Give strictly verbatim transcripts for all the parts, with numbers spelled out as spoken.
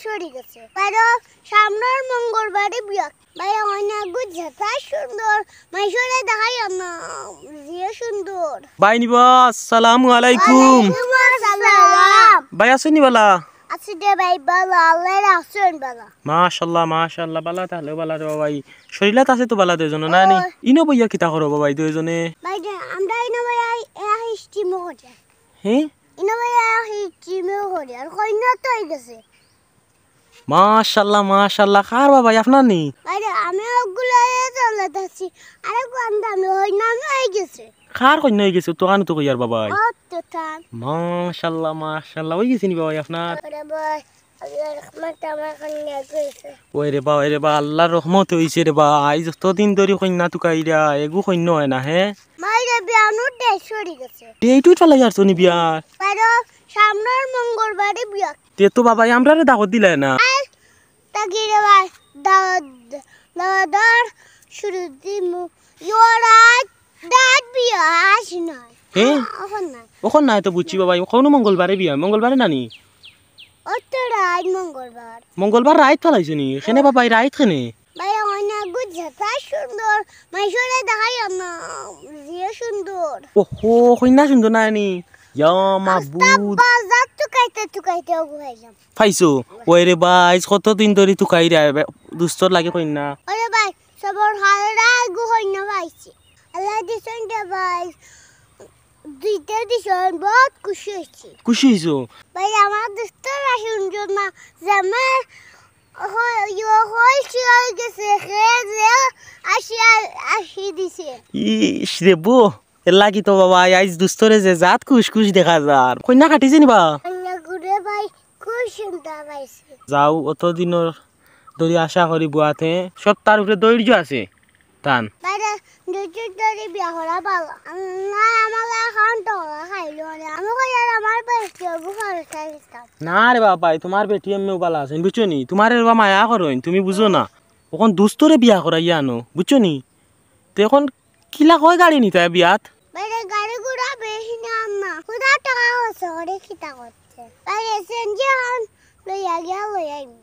সরি গেছে। বাইরে সামনের মঙ্গলবারে বিয়া। ভাই, অনেক গুণ যেতা সুন্দর, মাইশরে দেখাই না, যে সুন্দর। ভাই নিবা, আসসালামু আলাইকুম। ওয়ালাইকুম আসসালাম। ভাই, আছইন নি বালা? আছি দে ভাই, বালা, আল্লাহ রাখছইন বালা। মাশাআল্লাহ, মাশাআল্লাহ, বালা থাকলে বালা রে ভাই। শরীলাত আছে তো বালা দুইজন, না নি? ওই। ইনো বইয়া কিতা করো ভাই দুইজনে? ভাই, আমরা ইনো বইয়া এক স্টিমও করি। হে? ইনো বইয়া এক স্টিমও করি, আর কইনা তো অই গেছে। মাশাআল্লাহ, মাশাআল্লাহ। কার বা ভাই, আপনার নি? আরে, আমি ওগুলো এ চলে যাচ্ছি। আরে, কোন দামে ওই নামে হয়ে গেছে। কার কইনা অই গেছে? তো কানো তো কইয়ার বা ভাই। ও তো তান। মাশাআল্লাহ, মাশাআল্লাহ। অই গেছে নি বা ভাই আপনার? আরে ভাই, আল্লাহর রহমতে আমার কইনা অই গেছে। ওই রে বা, ওই রে বা, আল্লাহর রহমত অইছে রে বা। আইজ অতদিন ধরি কইনা তুকাইরা, এগু কইনা অয় না, হে? ভাই রে, বিয়ানোর ডেট সরি গেছে। ডেট উঠা লাগি আর তো নি বিয়ার। বাইরে সামনের মঙ্গলবারে বিয়া। তে তো বাবা, আমরারে দাওয়াত দিলায় না। আই, তা কি রে ভাই, দাওয়াত, দাওয়াত দর শুরু দিমু। ইয়ো রাত, রাত বিয়া আসি নাই। হে? অখন নাই। অখন নাই তো বুঝছি বাবা, কোনো মঙ্গলবারে বিয়া, মঙ্গলবারে নানি? অত রাত মঙ্গলবার। মঙ্গলবার রাইত ফালাইছো নি? কেনে বাবা, এই রাইত কেনে? ভাই, অনেক গুণ যেতা সুন্দর, মাইশরে দেখাই না, যে সুন্দর। ওহো, কইনা সুন্দর না নি? ইয়া আস্তা মাবুদ। বাজার তুকাইতে তুকাইতে ওগু হইলাম। পাইছো? ওই রে ভাই, কতদিন ধরি তুকাইরা, দুস্তর লাগি কইনা। ওরে ভাই, সবর হালরা এগু কইনা পাইছি। আল্লাহ দিছইন রে ভাই, দুইটা দিছইন, বহুত খুশি অইছি। খুশি অইছো? ভাই, আমার দুস্তরা সুন্দর না, জামাই হ-, ইয়ো হইছি অই গেছে, হে যে আসি, আসি দিছে। ইস রে বো, এর লাগি তো বাবা, আইজ দুস্তরে যে জাত খুশ খুশ দেখা যার। কইনা কাটিছে নি বা? কইনা গুরে ভাই, খুব সুন্দর পাইছে। যাও, অতদিনর ধরি আশা করি বুয়াতে, সব তার উপরে ধৈর্য আছে তান। বাইরে দুই দিন ধরি বিয়া করা ভালো। না, আমার এখন ঠকা খাইলো না। আমি কই আর আমার বেটি অবু খরচ খাই দিতাম। না রে বাবা, তোমার বেটি এমনিও ভালা আছইন, বুঝছো নি? তোমার এর বা মায়া করইন, তুমি বুঝো না। অখন দুস্তরে বিয়া করাইয়া আনো, বুঝছো নি? তে অখন কিলা কয় গাড়ি নিতায় বিয়াত? বাইরে গাড়ি ঘোড়া বেশি না আম্মা। খুদা টাকা খরচ করে কিতা করতে? বাইরে সিএনজি এখন লইয়া গিয়া লই আইমু।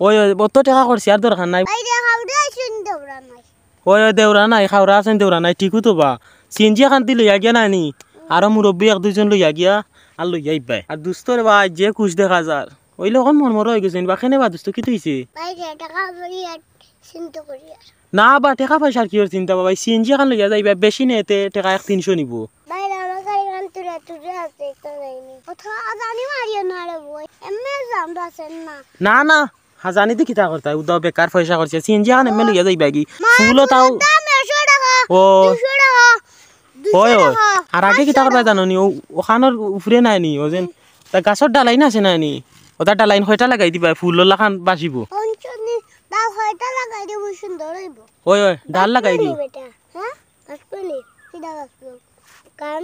ওই, ওই, অত টেকা খরচ আর দরকার নাই। বাইরে খাওয়া আছইন দৌড়া নাই। ওই, ওই, দেউরা নাই, খাওরা আছইন দেউরা নাই, ঠিকউ তো বা। সিএনজি এখান দি লইয়া গিয়া নানি, আরো মুরব্বি এক দুইজন লইয়া গিয়া আর লইয়া আইবায়। আর দুস্তরে বা যে খুশ দেখা যার, অইলে অখন মরমরা অই গেছইন বা। কেনে বা দুস্ত, কিতা অইছে? বাইরে টাকা লইয়া চিন্তা করি আর। না বা, টেকা পয়সার কিওর চিন্তা বাবা, সিএনজি এখান লইয়া যাইবা, বেশি নে এতে টেকা এক তিনশো নিবো। বাইরে আমার গাড়ি খান তুলে তুলে আছে, তো যাইনি। কথা জানি মারিও না রে বই, এমনি জাম বাসেন না। না, না, হাজানি দি কিতা করতায়, উদাও বেকার পয়সা খরচ, সিএনজি এখান এমনি লইয়া যাইবাগি। মা, ফুলও তাও। ফুলর দাম একশো টাকা, ও। দুইশো টাকা, দুইশো ওই, ওই। টাকা, আর আগে কিতা পাঁচশো করবায় টাকা। জানো নি? ও, অখানর উপরে নায় নি, ও যেন, তা গাছর ডালাইন আছে নায় নি? ওটা ডালাইন কয়টা লাগাই দিবায়, ফুলর লাখান বাচিবো। পঞ্চমী ডাল কয়টা লাগাই দিব, সুন্দর অইবো। ওই, ওই, ডাল লাগাই দিও। বেটা, হ্যাঁ? বাঁচবো নি? কিতা বাঁচবো? গান?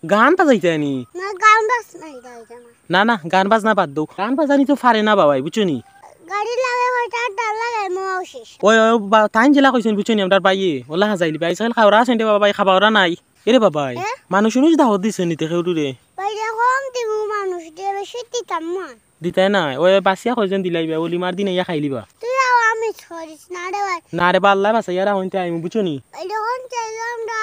গান বাজাইতায় নি? না, গান বাজনা এটা অইতো না। না, না, গান বাজনা বাদ দেও। গান বাজানি তো পারে না বাবাই, বুঝছো নি? গাড়ি লাগে কয়টা, ডাল লাগে মহা শেষ। ওই, ওই, বা-, তাইন যেলা কইছইন, বুঝছো নি, আমরার ভাইয়ে, ওলা হাজাইলি ভাই, সাইল খাওরা আছইন রে বাবাই, খাবাওরা নাই। এরে বাবাই, হ্যাঁ? মানুষ উনুষ দাওয়াত দিছে নি তে কেউরে? বাইরে কম দিব মানুষ দিয়ে, বেশি দিতাম না। দিতায় না, ওই বাসিয়া কয়জন দিলাইবা, অলিমার দিন আইয়া খাইলিবা। তুই আও আমি ছড়িস না রে ভাই। না রে বা, আল্লাহ বাঁচাইয়া রাখইন তে আইমু, বুঝছো নি? বাইরে কম চাইলে আমরা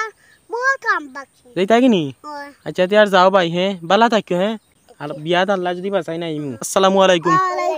বহুত কাম বাকি। যাইতায় গি নি? ওই। আচ্ছা, তে আর যাও ভাই, হ্যাঁ? বালা থাকিও, হ্যাঁ? আর বিয়াত আল্লাহ যদি বাঁচাইন আইমু। আসসালামু আলাইকুম। ওয়ালাইকুম।